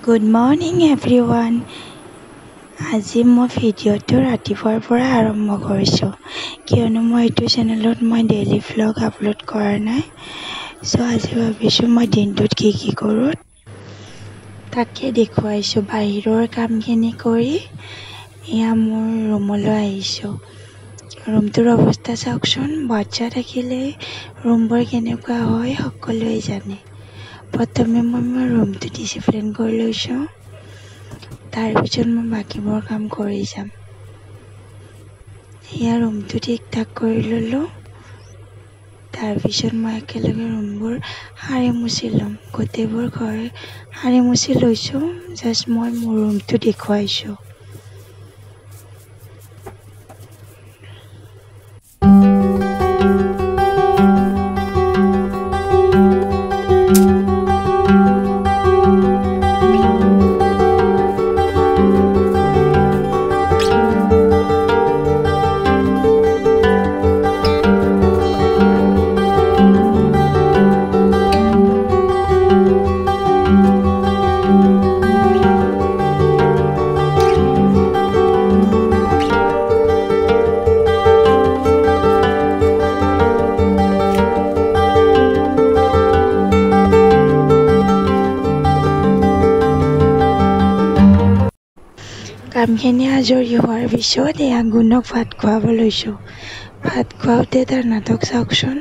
Good morning everyone. আজি মই ভিডিঅ'টো ৰাতিপুৱাৰ পৰা আৰম্ভ কৰিছোঁ, কিয়নো মই এইটো চেনেলত মই ডেইলি ভ্লগ আপলোড কৰা নাই। চ' আজি ভাবিছোঁ মই দিনটোত কি কি কৰোঁ তাকে দেখুৱাইছোঁ। বাহিৰৰ কামখিনি কৰি এয়া মোৰ ৰুমলৈ আহিছোঁ। ৰুমটোৰ অৱস্থা চাওকচোন, বাচ্ছা থাকিলে ৰুমবোৰ কেনেকুৱা হয় সকলোৱে জানে। প্ৰথমে মই মোৰ ৰুমটো ডিচিপ্লিন কৰি লৈছোঁ, তাৰপিছত মই বাকীবোৰ কাম কৰি যাম। এয়া ৰুমটো ঠিক ঠাক কৰি ল'লোঁ, তাৰপিছত মই একেলগে ৰুমবোৰ সাৰি মুচি ল'ম। গোটেইবোৰ ঘৰ সাৰি মুচি লৈছোঁ, জাষ্ট মই মোৰ ৰুমটো দেখুৱাইছোঁ। কামখিনি আজৰি হোৱাৰ পিছত এয়া গুণক ভাত খুৱাব লৈছোঁ। ভাত খুৱাওঁতে তাৰ নাটক চাওকচোন।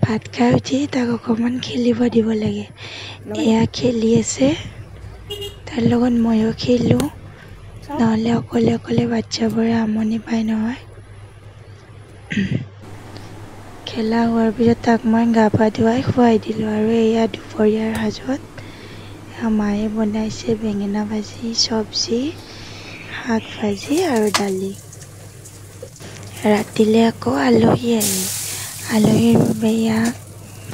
ভাত খাই উঠি তাক অকণমান খেলিব দিব লাগে। এয়া খেলি আছে, তাৰ লগত ময়ো খেলোঁ, নহ'লে অকলে অকলে বাচ্ছাবোৰে আমনি পায় নহয়। খেলা হোৱাৰ পিছত তাক মই গা পা ধুৱাই খুৱাই দিলোঁ। আৰু এয়া দুপৰীয়াৰ সাজত মায়ে বনাইছে বেঙেনা ভাজি, চব্জি, শাক ভাজি আৰু দালি। ৰাতিলৈ আকৌ আলহী আহিল। আলহীৰ বাবে এয়া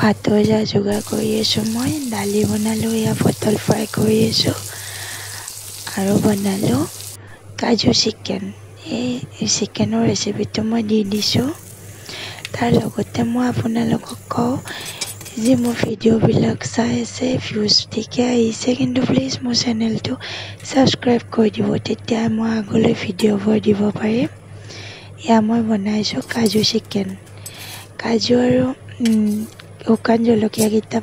ভাতৰ যা যোগাৰ কৰি আছোঁ মই। দালি বনালোঁ, এয়া পটল ফ্ৰাই কৰি আছোঁ আৰু বনালোঁ কাজু চিকেন। এই চিকেনৰ ৰেচিপিটো মই দি দিছোঁ। তাৰ লগতে মই আপোনালোকক কওঁ যে মোৰ ভিডিঅ'বিলাক চাই আছে, ভিউজ ঠিকে আহিছে, কিন্তু প্লিজ মোৰ চেনেলটো ছাবস্ক্ৰাইব কৰি দিব, তেতিয়া মই আগলৈ ভিডিঅ'বোৰ দিব পাৰিম। এয়া মই বনাইছোঁ কাজু চিকেন। কাজু আৰু শুকান জলকীয়াকেইটা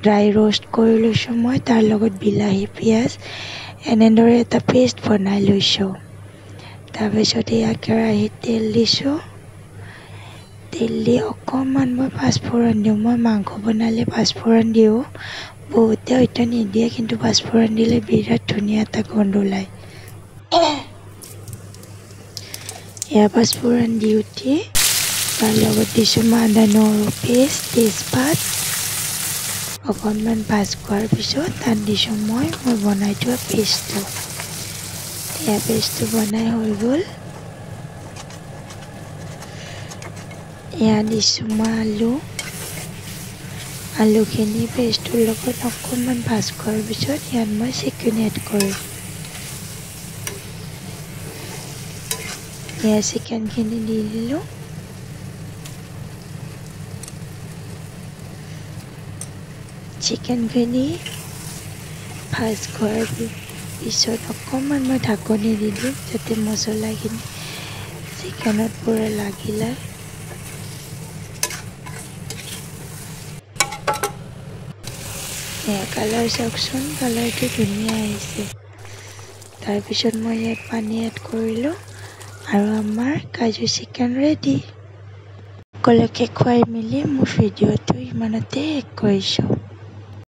ড্ৰাই ৰোষ্ট কৰি লৈছোঁ মই, তাৰ লগত বিলাহী, পিঁয়াজ এনেদৰে এটা পেষ্ট বনাই লৈছোঁ। তাৰপিছত এয়া কেৰাহীত তেল দিছোঁ। তেল দি অকণমান মই পাঁচফোৰণ দিওঁ। মই মাংস বনালে পাঁচফোৰণ দিওঁ, বহুতে হয়তো নিদিয়ে, কিন্তু পাঁচফোৰণ দিলে বিৰাট ধুনীয়া এটা গোন্ধ ওলায়। এয়া পাঁচফোৰণ দি উঠি তাৰ লগত দিছোঁ মই আদা নহৰু পেষ্ট, তেজপাত। অকণমান ভাজ খোৱাৰ পিছত তাত দিছোঁ মই বনাই থোৱা পেষ্টটো। এয়া পেষ্টটো বনাই হৈ গ'ল। এয়া দিছোঁ মই আলু। আলুখিনি পেষ্টটোৰ লগত অকণমান ভাজ খোৱাৰ পিছত ইয়াত মই চিকেন এড কৰিম। এয়া চিকেনখিনি দি দিলোঁ। চিকেনখিনি ভাজ খোৱাৰ পিছত অকণমান মই ঢাকনি দি দিম, যাতে মছলাখিনি চিকেনত পূৰা লাগি লয়। কালাৰ চাওকচোন, কালাৰটো ধুনীয়া আহিছে। তাৰপিছত মই ইয়াত পানী এড কৰিলোঁ আৰু আমাৰ কাজু চিকেন ৰেডি। সকলোকে খুৱাই মেলি মোৰ ভিডিঅ'টো ইমানতে শেষ কৰিছোঁ।